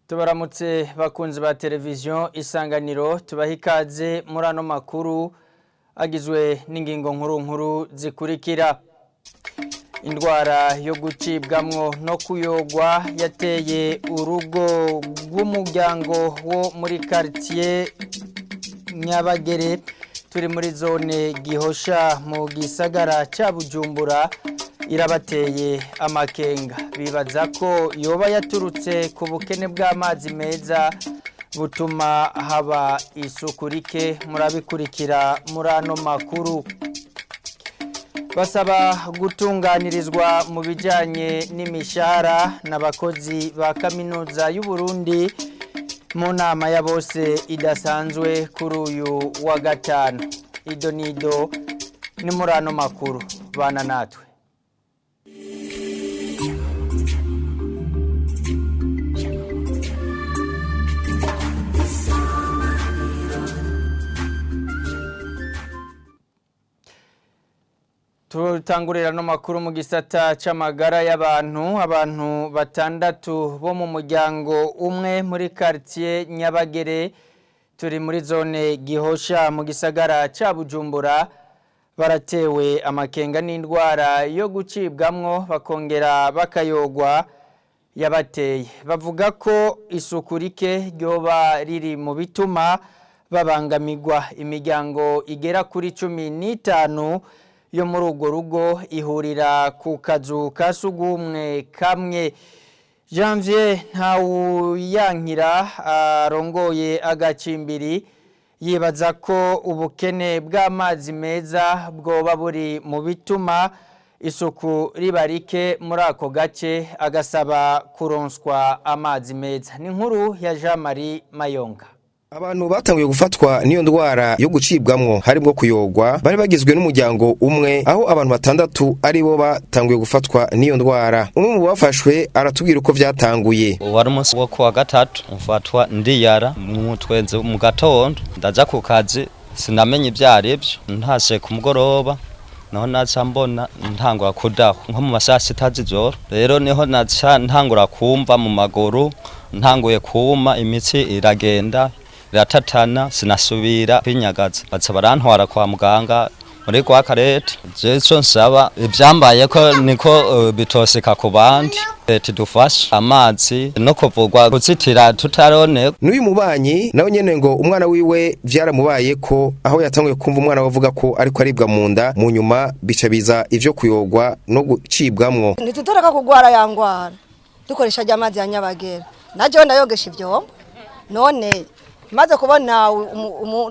Tubaramutse bakunzi ba televiziyo Isanganiro, tubaha ikaze muri ano makuru agizwe n'ingingo nkuru nkuru zikurikira: Indwara yo gucibwamwo no kuyogwa yateye urugo rw'umuryango wo muri quartier Nyabagere, turi muri zone Gihosha mu gisagara ca Bujumbura, irabateye amakenga. Bibaza ko yoba yaturutse ku bukene bw'amazi meza butuma haba isuku rike. Murabikurikira muri ano makuru. Basaba gutunganirizwa mu bijyanye n'imishahara n'abakozi ba Kaminuza y'u Burundi mu nama ya bose idasanzwe kuri uyu wa gatanu. Ido nido ni muri ano makuru, bana natwe. Tutangurira no makuru mu gisata c'amagara y'abantu. Abantu batandatu bo mu muryango umwe muri quartier Nyabagere, turi muri zone Gihosha mu gisagara ca Bujumbura, baratewe amakenga n'indwara yo gucibwamwo bakongera bakayogwa yabateye. Bavuga ko isuku rike ryoba riri mu bituma babangamirwa. Imiryango igera kuri 15 yo muri urwo rugo ihurira ku kazu ka sugumwe kamwe. Janvier Ntawuyankira arongoye agacimbiri yibaza ko ubukene bw'amazi meza bwoba buri mu bituma isuku riba rike muri ako gace, agasaba kuronswa amazi meza. Ni inkuru ya Jean Marie Mayonga. Abantu batanguye gufatwa n'iyo ndwara yo gucibwamwo harimwo kuyogwa bari bagizwe n'umuryango umwe, aho abantu batandatu ari bo batanguye gufatwa n'iyo ndwara. Umwe mu bafashwe aratubwira uko vyatanguye. Wari umunsi wo kuwa gatatu, mfatwa ndiyara mutwenze mu gatondo, ndaja ku kazi, sinamenye ivyo arivyo. Ntashe ku mugoroba naho naca mbona ntangura kudaho nko mu masaha sita z'ijoro. Rero niho naca ntangura kumva mu maguru ntanguye kuma, imitsi iragenda iratatana, sinasubira kwinyagaza, baca barantwara kwa muganga muri kwa karete. Jewe ico nsaba, ivyambaye ko niko bitoseka ku bandi, leta idufashe amazi no kuvugwa kuzitira tutarone. N'uyu mubanyi nawe nyene ngo umwana wiwe vyaramubaye ko, aho yatanguye kumva umwana we avuga ko ariko aribwa mu nda, mu nyuma bica biza ivyo kuyogwa no gucibwamwo. Ntitutoreka kugwara ya ngwara dukoresha rya mazi ya Nyabagera. Najewe ndayogesha ivyombo. None maze kubona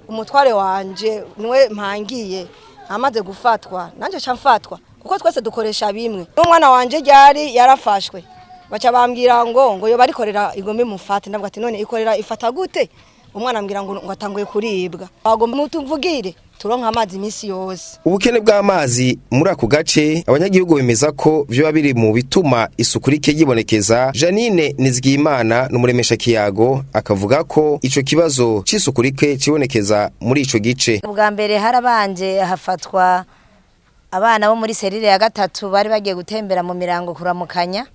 umutware wanje niwe mpangiye amaze gufatwa, nanje ca mfatwa, kuko twese dukoresha bimwe. N'umwana wanje ryari yarafashwe, baca bambwira ngo yoba arikorera igombe mufate. Ndavuga ati: "None ikorera ifata gute?" Umwana ambwira ngo atanguye kuribwa. Bagomba mutuvugire turonka amazi iminsi yose. Ubukene bw'amazi muri ako gace, abanyagihugu bemeza ko vyoba biri mu bituma isuku rike ryibonekeza. Janine Nizigiyimana n'umuremesha kiyago, akavuga ko ico kibazo c'isuku rike cibonekeza muri ico gice. Ubwa mbere harabanje hafatwa abana bo muri cellule ya gatatu, bari bagiye gutembera mu mirango kuramukanya.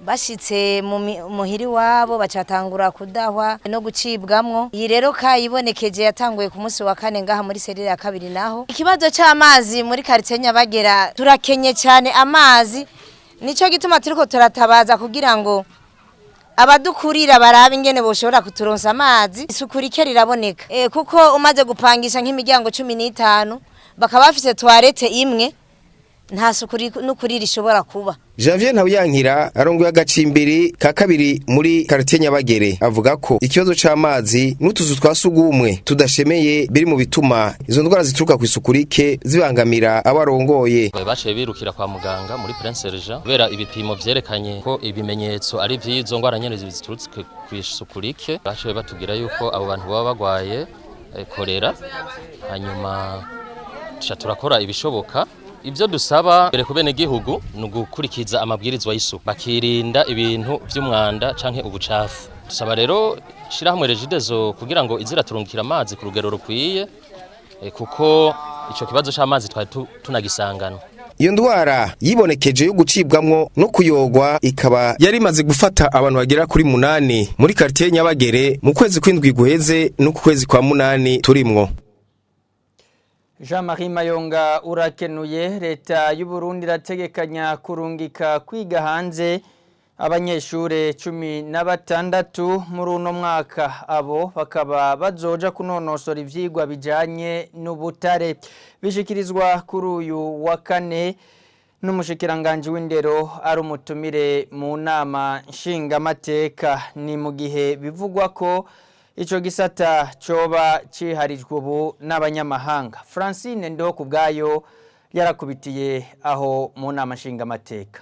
Bashitse mu muhiri wabo bacatangura kudahwa no gucibwamwo. Iyi rero kayibonekeje yatanguye ku munsi wa kane ngaha muri cellule ya kabiri. Naho ikibazo c'amazi muri quartier Nyabagera, turakenye cyane amazi. Nico gituma turiko turatabaza kugira ngo abadukurira barabe ingene boshobora kuturonsa amazi. Isuku rike riraboneka kuko umaze gupangisha nk'imiryango 15 bakaba bafise toilette imwe, nta suku n'ukuri rishobora kuba. Janvier Ntawuyankira arongoye agacimbiri ka kabiri muri quartier Nyabagere avuga ko ikibazo c'amazi n'utuzu twa sugumwe tudashemeye biri mu bituma izo ndwara zituruka ku isuku rike zibangamira abarongoye. Baciye birukira kwa muganga muri Prince Jean kubera ibipimo vyerekanye ko ibimenyetso ari vy'izo ndwara nyene ziturutse ku isuku rike. Baciye batubwira yuko abo bantu baba bagwaye kolera, hanyuma tuca turakora ibishoboka. Ibyo dusaba mbere ku bene gihugu ni ugukurikiza amabwirizwa y'isuku, bakirinda ibintu vy'umwanda canke ubucafu. Dusaba rero shirahamwe Regideso kugira ngo izira turungikira amazi ku rugero rukwiye, kuko ico kibazo c'amazi twari tunagisangana. Iyo ndwara yibonekeje yo gucibwamwo no kuyogwa ikaba yari imaze gufata abantu bagera kuri 8 muri quartier Nyabagere mu kwezi kw'indwi guheze no ku kwezi kwa 8 turimwo. Jean-Marie Mayonga urakenuye. Leta y'u Burundi irategekanya kurungika kwiga hanze abanyeshure 16 muri uno mwaka. Abo bakaba bazoja kunonosora ivyigwa bijanye n'ubutare. Bishikirizwa kuri uyu wa kane n'umushikiranganji w'indero ari umutumire mu nama nshingamateka. Ni mu gihe bivugwa ko ico gisata coba ciharijwe ubu n'abanyamahanga. Francine Ndo kubwayo yarakubitiye aho mu nama nshingamateka.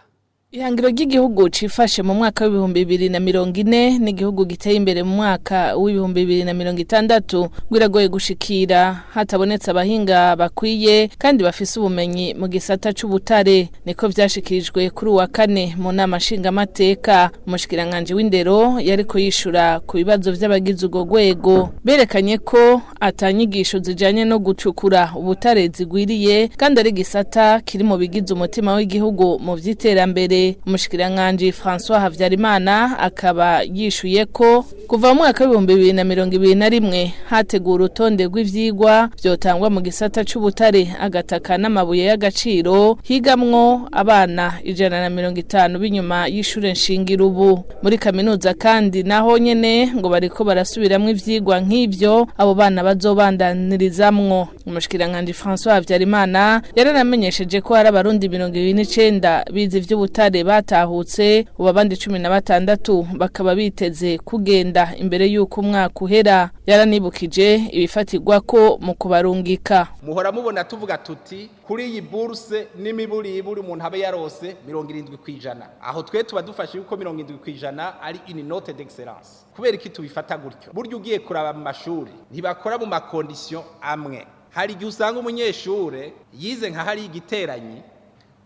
Ihangiro ry'igihugu cifashe mu mwaka w'2040 n'igihugu giteye imbere mu mwaka w'2060 ngo gushikira hatabonetse abahinga bakwiye kandi bafise ubumenyi mu gisata c'ubutare. Niko vyashikirijwe kuri uwa kane mu nama nshingamateka. Umushikiranganji w'indero yariko yishura ku bibazo vy'abagize urwo rwego, berekanye ko atanyigisho zijanye no gucukura ubutare zigwiriye kandi ari gisata kiri mu bigize umutima w'igihugu mu vy'iterambere. Umushikiranganji François Havyarimana akaba yishuye ko kuva mu mwaka w'2021 hateguwe urutonde rw'ivyigwa vyotangwa mu gisata c'ubutare, agataka n'amabuye y'agaciro, higamwo abana 150 b'inyuma y'ishure nshingiro ubu. Muri kaminuza kandi naho nyene ngo bariko barasubiramwo ivyigwa nk'ivyo abo bana bazobandanyirizamwo. Umushikiranganji François Havyarimana yaranamenyesheje ko hari abarundi 29 bize ivy'ubutare batahutse ubu, abandi 16 bakaba biteze kugenda imbere y'uko umwaka uhera. Yaranibukije ibifatirwa ko mu kubarungika. Muhora mubona tuvuga tuti kuri iyi bourse n'imiburiburi umuntu abe yarose 70%. Aho twe tuba dufashe yuko 70% ari une note d'excellence. Kubera iki tubifata gutyo? Buryo ugiye kuraba mu mashuri, ntibakora mu ma conditions amwe. Hari igihe usanga umunyeshure yize nka hari igiteranyi,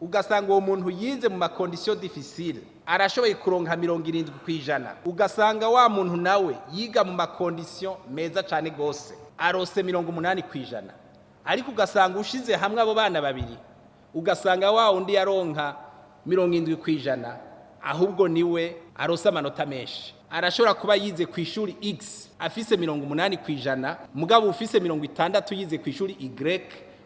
ugasanga uwo muntu yize mu ma conditions difficiles arashoboye kuronka 70%, ugasanga wa muntu nawe yiga mu ma conditions meza cane gose arose 80%. Ariko ugasanga ushize hamwe abo bana babiri, ugasanga wa undi yaronka 70% ahubwo niwe arose amanota menshi. Arashobora kuba yize ku ishuri X afise 80%, mugabo ufise 60 yize ku ishuri Y,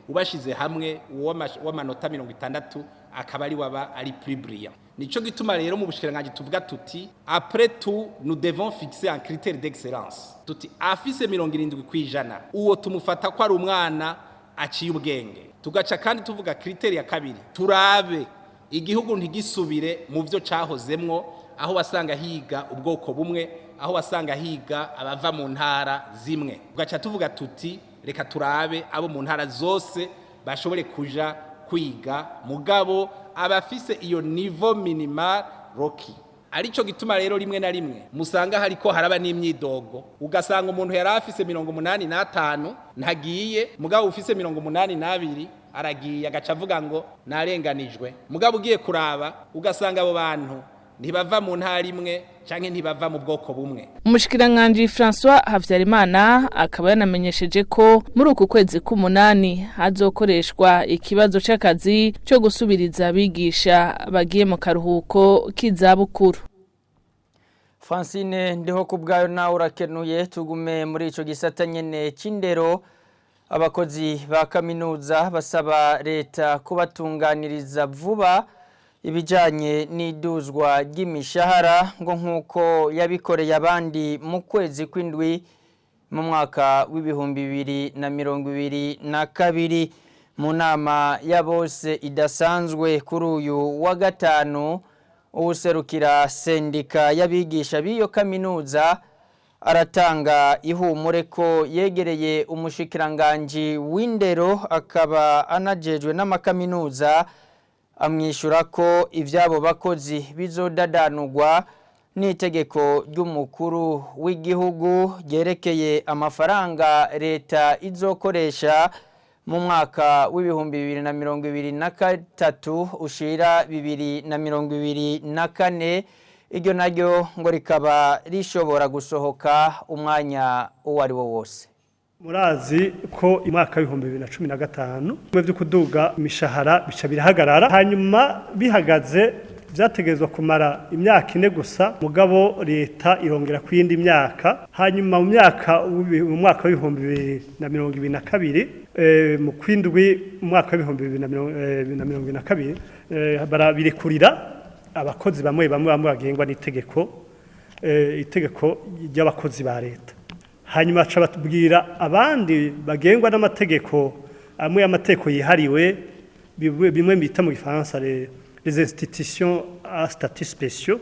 ubashize hamwe uwo w'amanota 60 akaba ari waba ari plus brillant. Nico gituma rero mu bushikiranganje tuvuga tuti après tout, nous devons fixer un critère d'excellence. Tuti afise 70%, uwo tumufata ko ari umwana aciye ubwenge. Tugaca kandi tuvuga critère ya kabiri, turabe igihugu ntigisubire mu byo cahozemwo, aho wasanga higa ubwoko bumwe, aho wasanga higa abava mu ntara zimwe. Tugaca tuvuga tuti reka turabe abo mu ntara zose bashobore kuja kwiga, mugabo abafise iyo niveau minimal requis. Arico gituma rero rimwe na rimwe musanga hariko haraba n'imyidogo, ugasanga umuntu yari afise 85 ntagiye, mugabo ufise 82 aragiye, agaca avuga ngo narenganijwe. Mugabo ugiye kuraba ugasanga abo bantu ntibava mu ntara imwe canke ntibava mu bwoko bumwe. Umushikiranganji François Havyarimana akaba yanamenyesheje ko muri uku kwezi k'umunani hazokoreshwa ikibazo c'akazi co gusubiriza abigisha bagiye mu karuhuko k'izabukuru. Francine Ndiho kubwayo nawe urakenuye. Tugume muri ico gisata nyene c'indero. Abakozi ba kaminuza basaba leta kubatunganiriza vuba ibijanye n'iduzwa ry'imishahara, ngo nk'uko yabikoreye abandi mu kwezi kw'indwi mu mwaka w'2022. Mu nama ya bose idasanzwe kuri uyu wa gatanu, uwuserukira sendika y'abigisha b'iyo kaminuza aratanga ihumure ko yegereye umushikiranganji w'indero akaba anajejwe n'amakaminuza, amwishyura ko iby'abo bakozi bizodadanurwa n'itegeko ry'umukuru w'igihugu ryerekeye amafaranga leta izokoresha mu mwaka w'2023 ushira 2024. Iryo naryo ngo rikaba rishobora gusohoka umwanya uwo ari wo wose. Murazi ko imwaka w'2015 bimwe byo kuduga imishahara bica birahagarara, hanyuma bihagaze vyategerezwa kumara imyaka 4 gusa, mugabo leta irongera kuyindi myaka. Hanyuma mu myaka mu mwaka w'2022 mu kwindwi mu mwaka w'2022 barabirekurira abakozi bamwe bamwe bagengwa n'itegeko itegeko ry'abakozi ba leta. Hanyuma aca batubwira abandi bagengwa n'amategeko amwe amategeko yihariwe bimwe bita mu gifaransa les institutions à statut spéciaux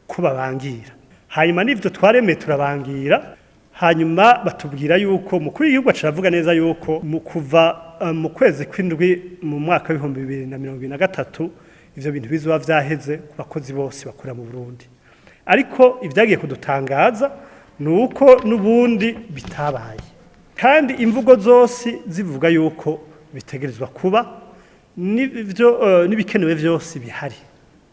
ko babangira. Hanyuma n'ivyo twaremeye turabangira. Hanyuma batubwira yuko mukuru w'igihugu aca neza yuko mu kuva mu kwezi kw'indwi mu mwaka w'2023 ivyo bintu bizoba vyaheze ku bakozi bose bakora mu Burundi. Ariko ivyagiye kudutangaza nuko nubundi bitabaye, kandi imvugo zose zivuga yuko bitegerezwa kuba nivyo nibikenewe vyose bihari.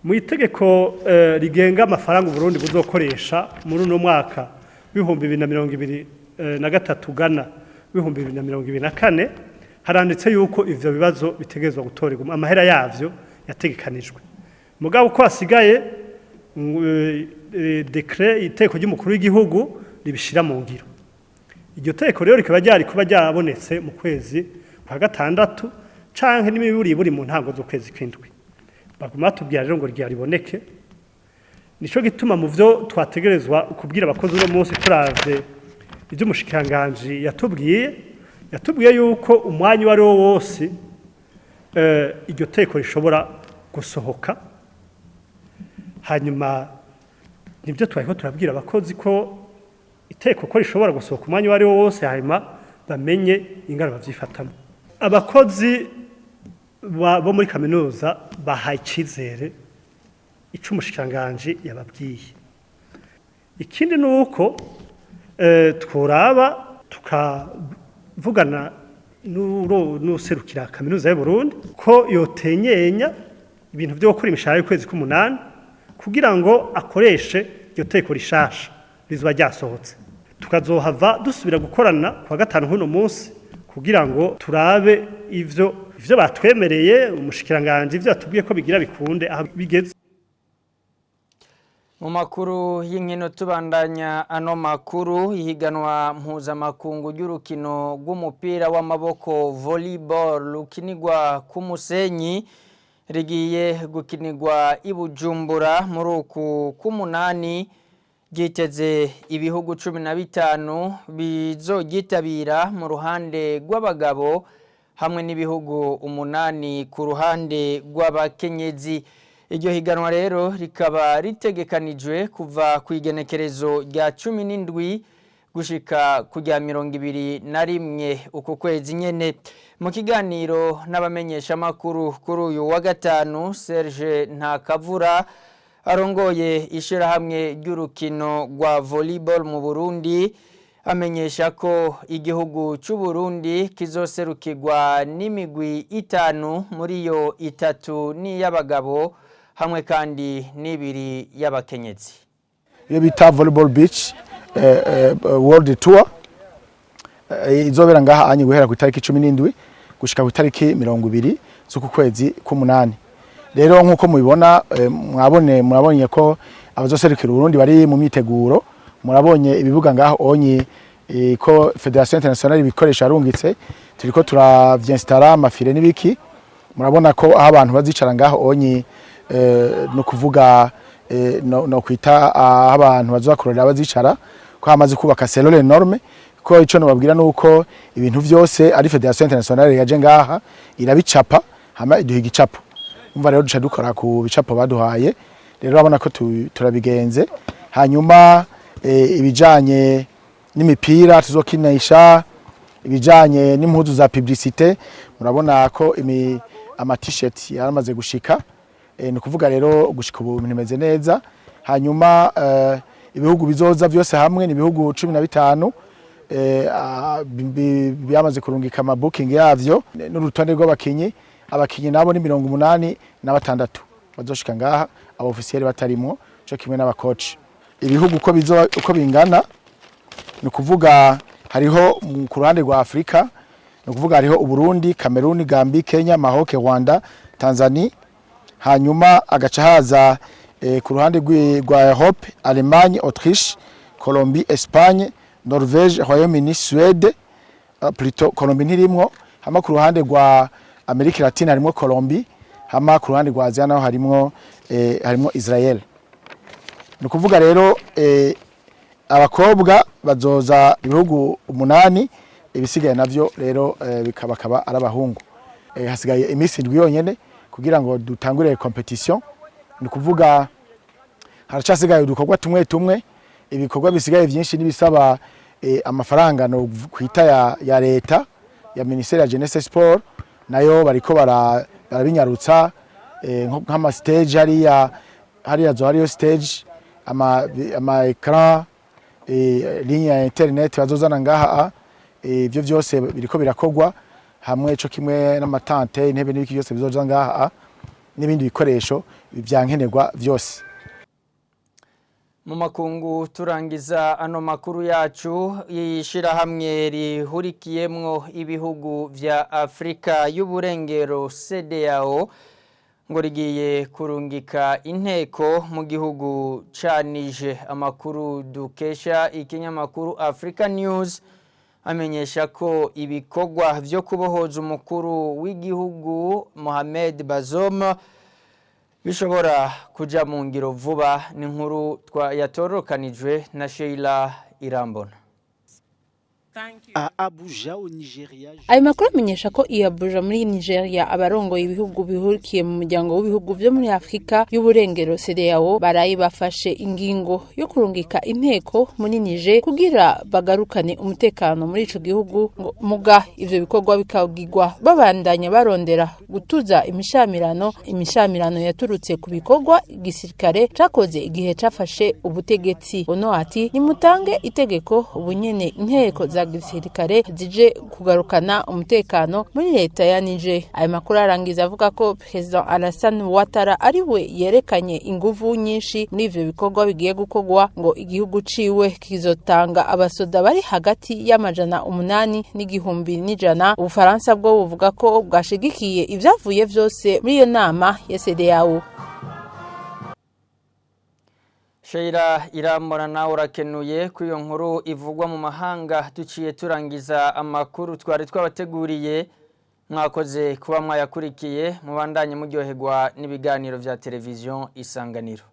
Mu itegeko rigenga amafaranga Burundi buzokoresha muri uno mwaka 2023 gana 2024 haranditse yuko ivyo bibazo bitegerezwa gutorerwa amahera yavyo yategekanijwe. Mugabo uko hasigaye dekret iteko ry'umukuru w'igihugu ribishira mu ngiro. Iryo teko rero rikaba ryari kuba ryabonetse mu kwezi kwa gatandatu canke n'imiburi buri mu ntango z'ukwezi kw'indwi. Baguma batubwira rero ngo ryariboneke. Nico gituma mu vyo twategerezwa kubwira abakozi uno munsi turavye ivyo umushikiranganji yatubwiye yuko umwanya wari wo wose iryo teko rishobora gusohoka. Hanyuma nibyo twariko turabwira abakozi ko iteko ko rishobora gusohoka umwanya wari wo wose, hanyuma bamenye ingano bavyifatamo. Abakozi bo muri kaminuza bahaye icizere ico umushikiranganji yababwiye. Ikindi nuko tworaba tukavugana n'userukira kaminuza y'u Burundi ko yotenyenya ibintu byo gukora imishahara y'ukwezi k'umunani kugira ngo akoreshe iryo teko rishasha rizoba ryasohotse. Tukazohava dusubira gukorana kwa gatanu huno munsi kugira ngo turabe ivyo batwemereye umushikiranganji ivyo atubwiye ko bigira bikunde aho bigeze. Mu makuru y'inkino tubandanya ano makuru ihiganwa mpuzamakungu ry'urukino rw'umupira w'amaboko volleyball rukinirwa ku Musenyi rigiye gukinirwa i Bujumbura muri uku k'umunani, ryiteze ibihugu 15 bizogitabira mu ruhande rw'abagabo hamwe n'ibihugu 8 ku ruhande rw'abakenyezi. Iryo higanwa rero rikaba ritegekanijwe kuva ku igenekerezo rya 17 gushika kujya 21 uko kwezi nyene. Mu kiganiro n'abamenyesha makuru kuri uyu wa gatanu, Serge Ntakavura arongoye ishirahamwe ry'urukino rwa volleyball mu Burundi amenyesha ko igihugu cy'u Burundi kizoserukirwa n'imigwi 5 muri yo 3 ni y'abagabo hamwe kandi n'ibiri y'abakenyezi. Iyo bita volleyball beach world tour izobera ngaha anye guhera ku itariki 17 gushika ku itariki 20 z'uku kwezi k'umunani. Rero nkuko mubibona murabonye ko abazoserukira Burundi bari mu myiteguro, murabonye ibibuga ngaho onye ko Fédération Internationale ibikoresho arungitse, turiko turavyinstallara amafile n'ibiki. Murabona ko aho abantu bazicara ngaho onye no kuvuga no kwita aho abantu bazokorera bazicara ko hamaze kubaka cellule énorme. Ko ico nobabwira nuko ibintu vyose ari Fédération Internationale yaje ngaha irabicapa hama iduha igicapo. Umva rero duca dukora ku bicapo baduhaye, rero urabona ko turabigenze. Hanyuma ibijanye n'imipira tuzokinisha, ibijanye n'impuzu za publicité, murabona ko ama t-shirt yaramaze gushika. Ni kuvuga rero gushika ubu bimeze neza. Hanyuma ibihugu bizoza vyose hamwe ni ibihugu 15 byamaze kurungika ama booking yavyo n'urutonde rw'abakinyi. Abakinyi nabo ni 86 bazoshika ngaha, aba officiel batarimwo cyo kimwe n'abacoach. Ibihugu uko bizo uko bingana ni kuvuga Hariho ku ruhande rwa Afrika, ni ukuvuga hariho Uburundi, Cameroon, Gambie, Kenya, Maroc, Rwanda, Tanzania. Hanyuma agaca haza ku ruhande rwa Europe: Allemagne, Autriche, Colombie, Espagne, Norvège, Royaume-Uni, Suède, plutôt Colombie ntirimwo. Hama ku ruhande rwa Amerika Latine harimwo Colombie, hama ku ruhande rwa Asia naho harimwo Israel. Ni ukuvuga rero abakobwa bazoza ibihugu 8, ibisigaye navyo rero bikaba ari abahungu. Hasigaye iminsi 7 yonyene kugira ngo dutangure compétition. Ni kuvuga haracasigaye udukorwa tumwe tumwe. Ibikorwa bisigaye vyinshi n'ibisaba amafaranga no kwita ya leta, ya ministère ya jeunesse sport, nayo bariko barabinyarutsa, nk'ama stage hariya zo hariyo stage, ama écran, ligne ya internet bazozana ngaha. Ivyo vyose biriko birakogwa hamwe co kimwe n'ama tentes, intebe n'ibiki byose bizoza ngaha, n'ibindi bikoresho vyankenerwa vyose. Mu makungu, turangiza ano makuru yacu, yishirahamwe rihurikiyemwo ibihugu vya Afrika y'uburengero, CEDEAO, ngo rigiye kurungika inteko mu gihugu ca Niger. Amakuru dukesha ikinyamakuru Africa News amenyesha ko ibikorwa vyo kubohoza umukuru w'igihugu Mohamed Bazoum bishobora kuja mu ngiro vuba. Ni inkuru yatorokanijwe na Sheila Irambona. Ayo makuru amenyesha ko i Abuja muri Nigeria, abarongoye ibihugu bihurikiye mu muryango w'ibihugu vyo muri Afrika y'uburengero, CEDEAO, baraye bafashe ingingo yo kurungika inteko muri Niger kugira bagarukane umutekano muri ico gihugu. Ngo muga ivyo bikorwa bikagirwa babandanya barondera gutuza imishamirano yaturutse ku bikorwa igisirikare cakoze igihe cafashe ubutegetsi. Ono ati: "Nimutange itegeko ubunyene, inteko za gisirikare zije kugarukana umutekano muri leta ya Niger." Ayo makuru arangiza avuga ko President Alassane Ouattara ari we yerekanye inguvu nyinshi muri ivyo bikorwa bigiye gukorwa. Ngo igihugu ciwe kizotanga abasoda bari hagati y'800 n'1100. Ubufaransa bwo buvuga ko bwashigikiye ivyavuye vyose muri iyo nama ya CEDEAO. Sheila Irambona, nawe urakenuye ku iyo nkuru ivugwa mu mahanga. Duciye turangiza amakuru twari twabateguriye. Mwakoze kuba mwayakurikiye. Mubandanye muryoherwa n'ibiganiro vya televiziyo Isanganiro.